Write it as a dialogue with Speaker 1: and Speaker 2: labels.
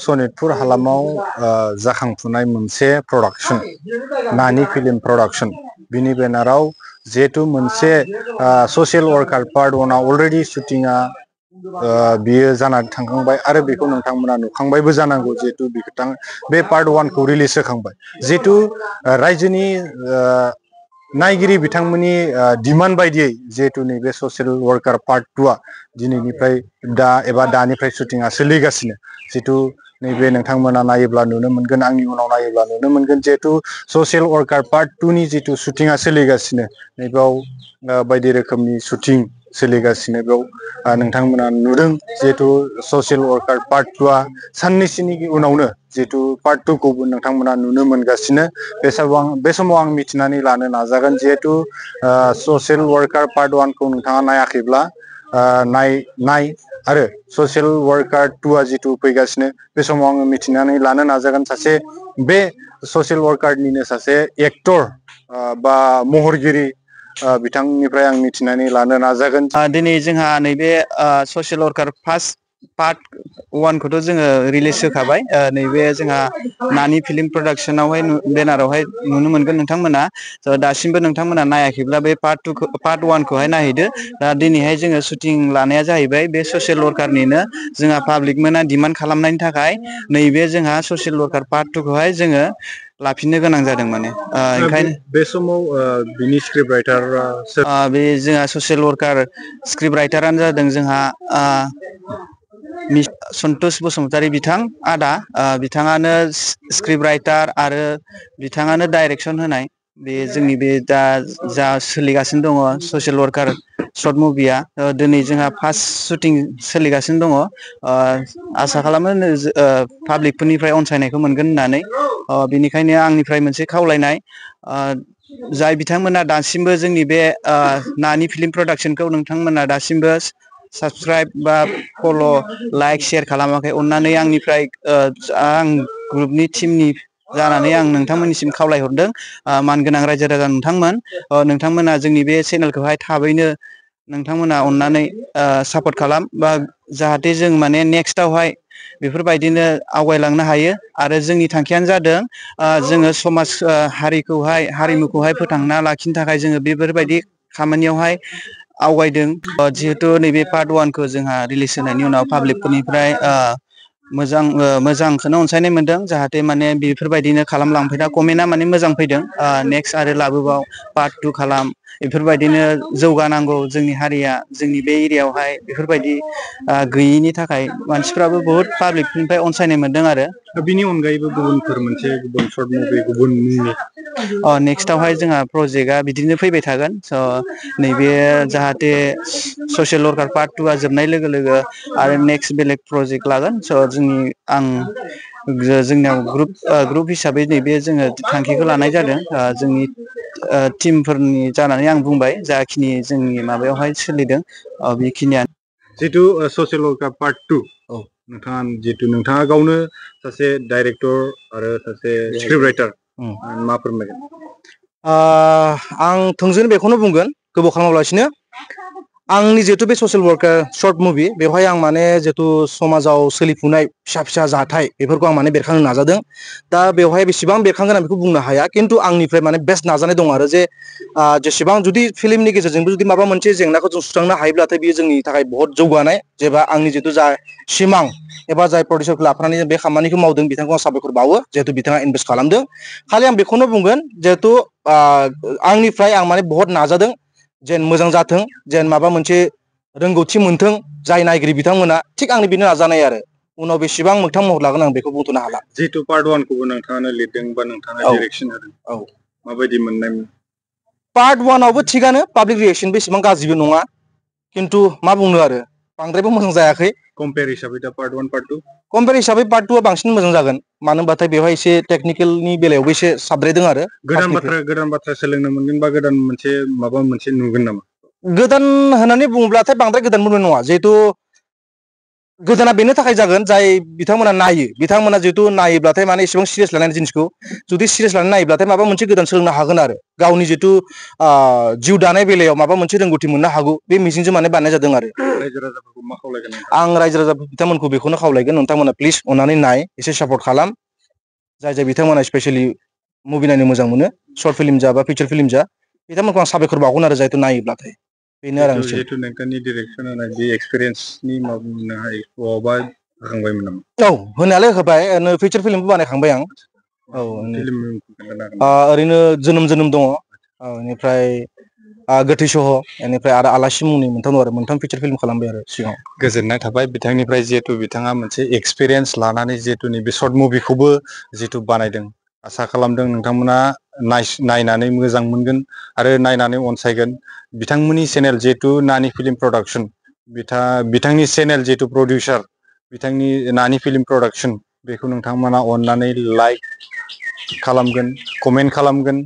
Speaker 1: सनितपुर हालामाव जाखांफुनाय मोनसे प्रडाक्शन नानि फिल्म प्रडाक्शन बिनि बेनाराव जेतु मोनसे ससियेल वर्कार पार्ट 1 अलरेडी शूटिंगा बियो जानानै थांखांबाय आरो बेखौ नोंथांमोना नुखांबायबो जानांगौ जेतु बिथां बे पार्ट 1 खौ रिलीज होखांबाय जेतु रायजोनि नायगिरि बिथांमोननि डिमान्ड बायदियै जेतु नैबे ससियेल वर्कार पार्ट 2 आ दिनैनिफ्राय दानिफ्राय शूटिंगा सोलिगासिनो जितु नैबे नोंथांमोना नायोब्ला नुनो मोनगोन आंनि उनाव नायोब्ला नुनो मोनगोन जेतु ससियेल वर्कार पार्ट 2 नि जितु शूटिंगा सोलिगासिनो नैबाव बायदि रोखोमनि शूटिं सोलिगासिनो बेयाव नोंथांमोना नुदों जेतु ससियेल वर्कार पार्ट 2 आ साननैसोनि उनावनो जेतु पार्ट 2 खौबो नोंथांमोना नुनो मोनगासिनो बे समाव आं मिथिनानै लानो नाजागोन जेतु ससियेल वर्कार पार्ट 1 खौ नोंथाङा नायाखैब्ला नाय आरो ससियेल वर्कार 2 आ जितु फैगासिनो बे समाव आङो मिथिनानै लानो नाजागोन सासे बे ससियेल वर्कारनिनो सासे एक्टर बा महरगिरि बिथांनिफ्राय आं मिथिनानै लानो नाजागोन
Speaker 2: दिनै जोंहा नैबे ससियेल वर्कार फार्स्ट पार्ट 1 खौथ' जोङो रिलीज होखाबाय नैबे जोंहा नानि फिल्म प्रडाक्शनावहाय बेनारावहाय नुनो मोनगोन नोंथांमोना दासिमबो नोंथांमोना नायाखैब्ला बे पार्ट 1 खौहाय नायहैदो दा दिनैहाय जोङो शुटिं लानाया जाहैबाय बे ससियेल वर्कारनिनो जोंहा पाब्लिक मोना डिमान्ड खालामनायनि थाखाय नैबे जोंहा ससियेल वर्कार पार्ट 2 खौहाय जोङो लाफिननो गोनां जादों माने ओंखायनो
Speaker 1: बे समाव बिनि स्क्रिप्ट राइटारआ
Speaker 2: बे जोंहा ससियेल वर्कार स्क्रिप्ट राइटारानो जादों जोंहा सन्तोष बसुमतारी बिथां आदा बिथाङानो स्क्रिप्ट राइटार आरो बिथाङानो डाइरेक्सन होनाय बे जोंनि बे दा जा सोलिगासिनो दङ ससियेल वर्कार सर्ट मुभिया दिनै जोंहा फार्स्ट शुटिं सोलिगासिनो दङ आसा खालामो पाब्लिकफोरनिफ्राय अनसायनायखौ मोनगोन होननानै बेनिखायनो आंनिफ्राय मोनसे खावलायनाय जाय बिथांमोना दासिमबो जोंनि बे नानि फिल्म प्रडाक्शनखौ नोंथांमोना दासिमबो साबस्क्राइब बा फल' लाइक शेयार खालामाखै अननानै आंनिफ्राय आं ग्रुपनि टिमनि जानानै आं नोंथांमोननिसिम खावलायहरदों मानगोनां रायजो राजा नोंथांमोना जोंनि बे चेनेलखौहाय थाबैनो नोंथांमोना अननानै सापर्ट खालाम बा जाहाथे जों माने नेक्स्टआवहाय बेफोरबायदिनो आवगायलांनो हायो आरो जोंनि थांखियानो जादों जोङो समाज हारिमुखौहाय फोथांना लाखिनो थाखाय जोङो बेफोरबायदि खामानियावहाय आवगायदों जिहेथु नैबे पार्ट 1 खौ जोंहा रिलिज होनायनि उनाव पाब्लिकफोरनिफ्राय मोजांखौनो अनसायनाय मोनदों जाहाथे माने बेफोरबायदिनो खालामलांफैना कमेन्टआ माने मोजां फैदों नेक्स्ट आरो लाबोबाव पार्ट 2 खालाम बेफोरबायदिनो जौगानांगौ जोंनि हारिया जोंनि बे एरियायावहाय बेफोरबायदि गैयिनि थाखाय मानसिफ्राबो बहुत पाब्लिकनिफ्राय अनसायनाय मोनदों आरो
Speaker 1: बिनि अनगायैबो गुबुनफोर मोनसे गुबुन सर्ट मुभि गुबुन मुंनि
Speaker 2: नेक्स्टआवहाय जोंहा प्रजेक्टआ बिदिनो फैबाय थागोन स' नैबे जाहाथे ससियेल वर्कार पार्ट 2 आ जोबनाय लोगो लोगो आरो नेक्स्ट बेलेग प्रजेक्ट लागोन स' जोंनियाव ग्रुप हिसाबै नैबे जोङो थांखिखौ लानाय जादों जोंनि टिमफोरनि जानानै आं बुंबाय जाखिनि जोंनि माबायावहाय सोलिदों बेखिनियानो
Speaker 1: जितु ससियेल वर्कार पार्ट 2 नोंथाङा गावनो सासे डाइरेक्टर आरो सासे स्क्रिप्ट राइटार मा फोरमायगोन
Speaker 3: आं थोंजोङै बेखौनो बुंगोन गोबाव खालामालासिनो आंनि जिहेतु बे ससियेल वर्कार सर्ट मुभि बेवहाय आं माने जिहेतु समाजाव सोलिफुनाय फिसा फिसा जाथाय बेफोरखौ आं माने बेरखांनो नाजादों दा बेवहाय बेसेबां बेरखांगोन आं बेखौ बुंनो हाया खिन्थु आंनिफ्राय माने बेस्ट नाजानाय दं आरो जे जेसेबां जुदि फिल्मनि गेजेरजोंबो जुदि माबा मोनसे जेंनाखौ जों सुस्रांनो हायोब्लाथाय बियो जोंनि थाखाय बहुत जौगानाय जेबा आंनि जितु जा सिमां एबा जाय प्रडिउसारखौ लाफानानै बे खामानिखौ मावदों बिथांखौ आं साबायखर बावो जिहेतु बिथाङा इनभेस्ट खालामदों खालि आं बेखौनो बुंगोन जिहेतु आंनिफ्राय आं माने बहुत नाजादों जेन मोजां जाथों जेन माबा मोनसे रोंगौथि मोनथों जाय नायगिरि बिथांमोना थिग आंनि बेनो नाजानाय आरो उनाव बेसेबां मोगथां महर लागोन आं बेखौ बुंथ'नो हाला
Speaker 1: जितु पार्ट 1 खौबो नोंथाङानो लिरदों बा नोंथाङा डाइरेक्सन होदों माबायदि मोननाय
Speaker 3: पार्ट 1 आवबो थिगानो पाब्लिक रिएक्सन बेसेबां गाज्रिबो नङा खिन्थु मा बुंनो आरो बांद्रायबो मोजां जायाखै
Speaker 1: कम्पेयार हिसाबै दा पार्ट 1 पार्ट 2
Speaker 3: कम्पेयार हिसाबै पार्ट 2 आ बांसिन मोजां जागोन मानो होनबाथाय बेवहाय एसे टेकनिकेलनि बेलायावबो एसे साबद्रायदों आरो
Speaker 1: गोदान बाथ्रा सोलोंनो मोनगोन बा गोदान मोनसे माबा मोनसे नुगोन नामा
Speaker 3: गोदान होननानै बुङोब्लाथाय बांद्राय गोदानबो नङा जिहेतु गोदाना बेनो थाखाय जागोन जाय बिथांमोना नायो बिथांमोना जिहेतु नायोब्लाथाय माने एसेबां सिरियास लानाय जिनिसखौ जुदि सिरियास लानानै नायोब्लाथाय माबा मोनसे गोदान सोलोंनो हागोन आरो गावनि जितु जिउ दानाय बेलायाव माबा मोनसे रोंगौथि मोननो हागौ बे मिजिंजों माने बानायनाय जादों आरो
Speaker 1: रायजो राजाफोरखौ मा खावलायगोन नोंथाङा?
Speaker 3: आं रायजो राजा बिथांमोनखौ बेखौनो खावलायगोन नोंथांमोना प्लिज अननानै नाय एसे सापर्ट खालाम जाय जाय बिथांमोना स्पेसियेलि मुभि नायनो मोजां मोनो सर्ट फिल्म जा बा फिचार फिल्म जा बिथांमोनखौ आं साबायखर बावगोन आरो जायथु नायोब्लाथाय बेनो आरो आंनिसिम
Speaker 1: जिहेतु नोंथांनि डिरेक्सन होनाय बे एक्सपिरियेन्सनि माबा बुंनो हायो बहाबा होखांबायमोन नामा?
Speaker 3: औ होनायालाय होबाय फिचार फिल्मबो बानायखांबाय आं औ
Speaker 1: फिल्म खोन्थानो हागोन नामा?
Speaker 3: ओरैनो जोनोम जोनोम दङ बेनिफ्राय गोथै सह बेनिफ्राय आरो आलासि मुंनि मोनथाम फिचार फिल्म खालामबाय आरो सिगाङाव
Speaker 1: गोजोननाय थाबाय बिथांनिफ्राय जिहेतु बिथाङा मोनसे एक्सपिरियेन्स लानानै जिहेतु नैबे सर्ट मुभिखौबो जिहेतु बानायदों आसा खालामदों नोंथांमोना नायनानै मोजां मोनगोन आरो नायनानै अनसायगोन बिथांमोननि चेनेल जिहेतु नानि फिल्म प्रडाक्सन बिथांनि चेनेल जिहेतु प्रडिउसार बिथांनि नानि फिल्म प्रडाक्सन बेखौ नोंथांमोना अननानै लाइक खालामगोन कमेन्ट खालामगोन